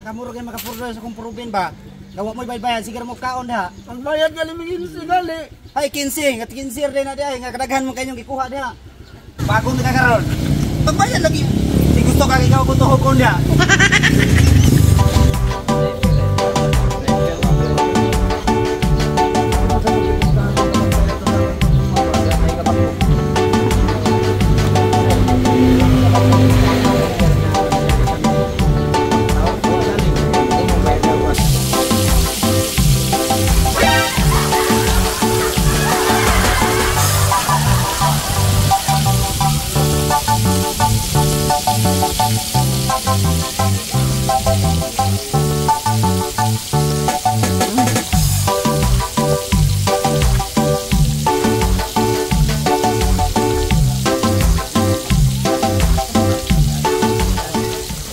Kamuro kay makapurdo sa kong purubin ba? Gawa mo'y bayad-bayad, siguro mo kaon diha. Ang bayad gali mig 15 gali. Ay, 15, at 15 din na diha, nga kadaghan mo kayong gikuha diha. Bagong ka karon. Magbayad lagi. Si gusto ka ikaw ko tuhokon diha.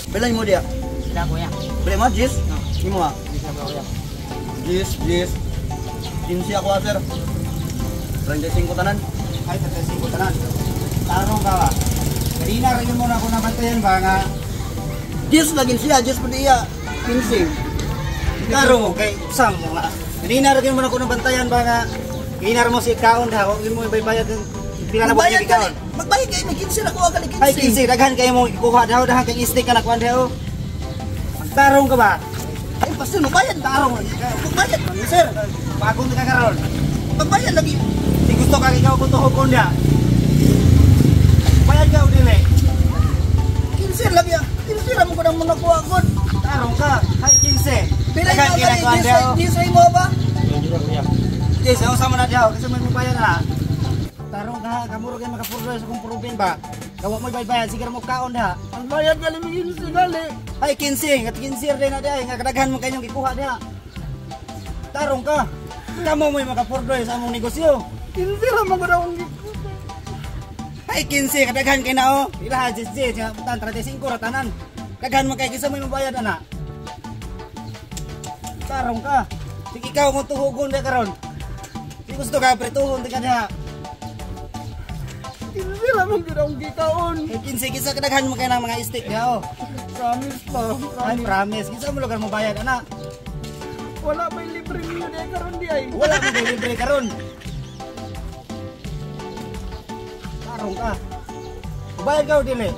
Pila mo diha? Sila kuya. Pila mo, Jis? Imo ah. Bisa ba kuya? Jis, Jis. 15 ako ah, sir. 35 tanan. Ay, 35 tanan. Tarong ka ba? Kanina rin mo na ako nabantayan ba nga Jis lagi siya, Jis pa diya. 15. Tarong kay sam mo nga. Kanina rin mo na ako nabantayan ba nga kanina mo si kaon diha, wa mo ibayad pila na ba Magbayad kaon? gali. Magbayad kay may 15 na kuha gali 15. Ay, 15, daghan kayo mong ikuha daw, daghan kay steak ka na kuan daw. Magtarong ka ba? Ay, pastor, magbayad. Tarong. Magbayad. Sir, bagong ka karon. Magbayad lagi. Si gusto ka ikaw ko tuhokon diha. Bayad ka o dili? 15 lagi ah. 15 ra mo ko nang mga kuha god. Tarong ka. Ay, 15. Pila Daghan mo kay na gali, kuan Jis, daw. Jis ay mo ba? Yes, ako sama na diha kasi may mubayad na. Tarong ka, kamuro kay makapurdo sa kong purubin ba? Gawa mo bayad, siguro mo kaon diha. Ang bayad gali mig 15 gali. Ay, 15, at 15 din na diha, nga kadaghan mo kayong gikuha diha. Tarong ka. Kamo mo'y makapurdo sa among negosyo. 15 ra mo ko nang Ay, 15, kadaghan kay na oh. Ilaha, 10, 10, tan 35 ra tanan. Daghan mo kay kinsa mo'y mabayad ana. Tarong ka. Sige ikaw kung tuhugon diha karon. Di gusto ka pretuhon di ka diha. 15 ra mo ko nang gikaon. Kay 15 kinsa kadaghan mo kay ng mga stick diha oh. Promise pa. Ay, promise. Kinsa mo lugar mo bayad ana? Wala may libre niyo di karon di ay. Wala mo kay libre karon. Tarong ka. Bayad ka o dili?